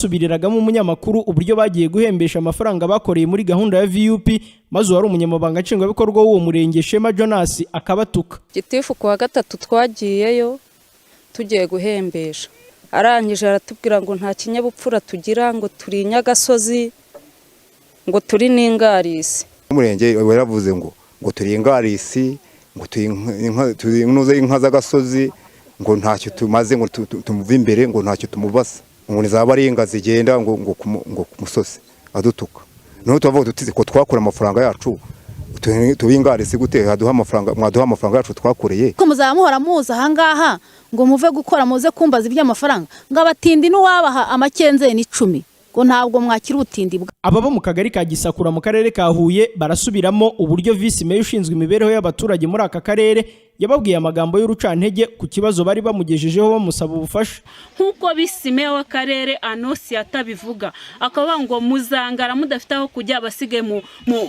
Basubiriragamo umunyamakuru uburyo bagiye guhembesha amafaranga bakoreye muri gahunda ya VUP, maze uwari umunyamabanga nshingwabikorwa w'uwo murenge, Shema Jonas, akabatuka. Gitifu ku wa gatatu twagiyeyo tugiye guhembesha, arangije aratubwira ngo nta kinyabupfura tugira, ngo turi inyagasozi, ngo turi n'ingarisi. Umurenge yaravuze ngo turi ingarisi, ngo turi inka z'agasozi, ngo ntacyo tumaze, ngo tumuve imbere, ngo ntacyo tumubaza, ngo nizaba ari inga zigenda ngo ku musozi, adutuka. Noneho turavuga tuti: "Ko twakura amafaranga yacu, tuba ingarisi gute? Haduha amafaranga, mwaduha amafaranga yacu twakoreye." Ko muzaba muhora muza ahangaha ngo muve gukora muze kumbaza iby'amafaranga, ngo abatindi n'uwabaha amakenzeni 10, ngo ntabwo mwakira ubutindi bwa Aba bo mu kagari ka Gisakura mu karere ka Huye barasubiramo uburyo visi meya ushinzwe imibereho y'abaturage muri aka karere yababwiye amagambo y'urucantege ku kibazo bari bamugejejeho bamusaba ubufasha. Nk'uko visi meya w'akarere Anosi atabivuga, akavuga ngo muzangara mudafite aho kujya, abasigaye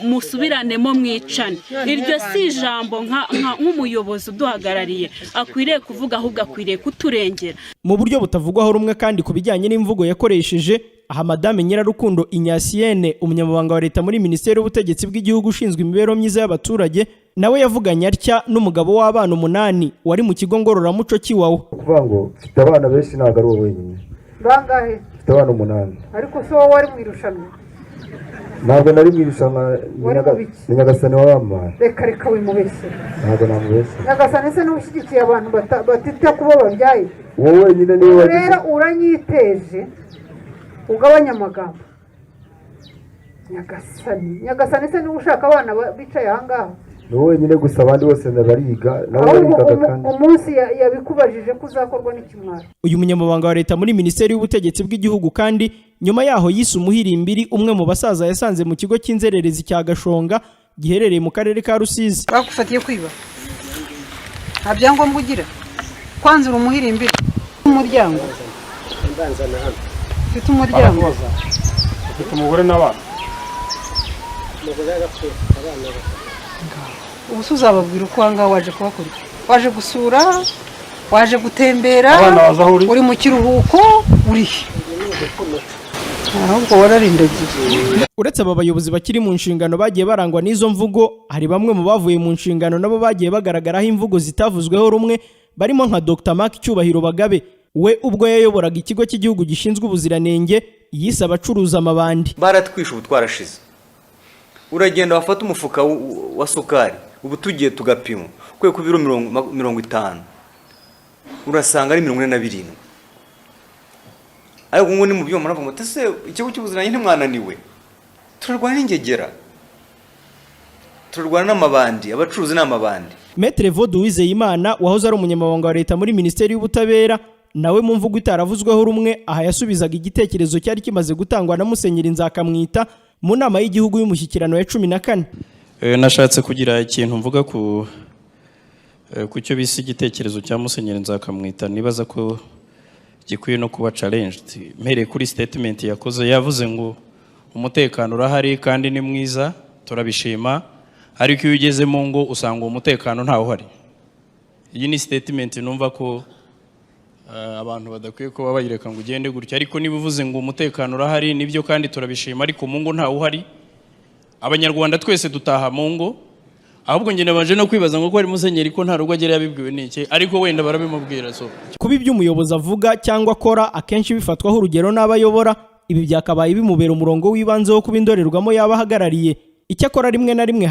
musubiranemo mwicane. Iryo si ijambo nk'umuyobozi uduhagarariye akwiriye kuvuga, ahubwo akwiriye kuturengera. Mu buryo butavugwaho rumwe kandi ku bijyanye n'imvugo yakoresheje aha, Madame Nyirarukundo Inyasiyene, umunyamabanga wa leta muri Minisiteri y'Ubutegetsi bw'Igihugu ushinzwe imibereho myiza y'abaturage, nawe yavuganye atya n'umugabo w'abana umunani wari mu kigo ngororamuco cy'Iwawa. Kuvuga ngo mfite abana benshi ntabwo ari wowe wenyine. Bangahe? Mfite abana umunani. Ariko si wowe wari mu irushanwa? Ntabwo nari mu irushanwa. Wari mu biki? Ni Nyagasani wabampaye. Reka reka, wimubeshyera. Ntabwo namubeshya. Nyagasani se niwe ushyigikiye abantu batita ku bo babyaye? Wowe wenyine niwe wagize. Rero uranyiteje, ugabanya amagambo. Nyagasani, Nyagasani se niwe ushaka abana bicaye ahangaha? Ni wowe wenyine gusa, abandi bose bariga nabo. Ahubwo barigaga kandi. Umunsi yabikubajije ko uzakorwa n'ikimwaro. Uyu munyamabanga wa leta muri Minisiteri y'Ubutegetsi bw'Igihugu kandi nyuma yaho yise umuhirimbiri umwe mu basaza yasanze mu kigo cy'inzererezi cya Gashonga giherereye mu karere ka Rusizi. Bagufatiye kwiba, nta byangombwa ugira, kwanza uri umuhirimbiri. Umuryango ufite umuryango? Ufite umugore n'abana? Umugore yarapfuye, afite abana batatu. Ubu se uzababwira uko ahangaha waje kuhakora iki? Waje gusura, waje gutembera? Abana baza aho uri? Uri mu kiruhuko, uri he? Ahubwo wararindagiye. Uretse aba bayobozi bakiri mu nshingano bagiye barangwa n'izo mvugo, hari bamwe mu bavuye mu nshingano nabo bagiye bagaragaraho imvugo zitavuzweho rumwe, barimo nka Dr Mark Cyubahiro Bagabe. We ubwo yayoboraga Ikigo cy'Igihugu gishinzwe Ubuziranenge, yise abacuruza amabandi. Baratwishe, ubu twarashize. Uragenda wafata umufuka wa sukari, ubu tugiye tugapima ukwiye ku biro 50, urasanga ari 47. Ariko ngo ni mu byuma muravuga ngo ese ikigo cy'ubuziranenge ntimwananiwe? Turarwana n'ingegera, turarwana n'amabandi, abacuruzi n'amabandi. Maître Evode Uwizeyimana, wahoze ari umunyamabanga wa leta muri Minisiteri y'Ubutabera, nawe mu mvugo itaravuzweho rumwe aha yasubizaga igitekerezo cyari kimaze gutangwa na Musenyeri Nzakamwita mu Nama y'Igihugu y'Umushyikirano ya 14. Nashatse kugira ikintu mvuga ku cyo bise igitekerezo cya Musenyeri Nzakamwita, nibaza ko gikwiye no kuba challenged. Mpereye kuri statement yakoze, yavuze ngo umutekano urahari kandi ni mwiza, turabishima, ariko iyo ugeze mu ngo usanga uwo mutekano ntawe uhari. Iyi ni statement numva ko abantu badakwiye kuba bayireka ngo ugende gutya. Ariko niba uvuze ngo umutekano urahari, nibyo kandi turabishima, ariko mu ngo ntawe uhari. Abanyarwanda twese dutaha mu ngo. Ahubwo njye nabanje no kwibaza ngo ko ari musenyeri, ko nta rugo agera, yabibwiwe n'iki? Ariko wenda barabimubwira, so. Kuba ibyo umuyobozi avuga cyangwa akora akenshi bifatwaho urugero n'abo ayobora, ibi byakabaye bimubera umurongo w'ibanze wo kuba indorerwamo yaba ahagarariye. Icyakora rimwe na rimwe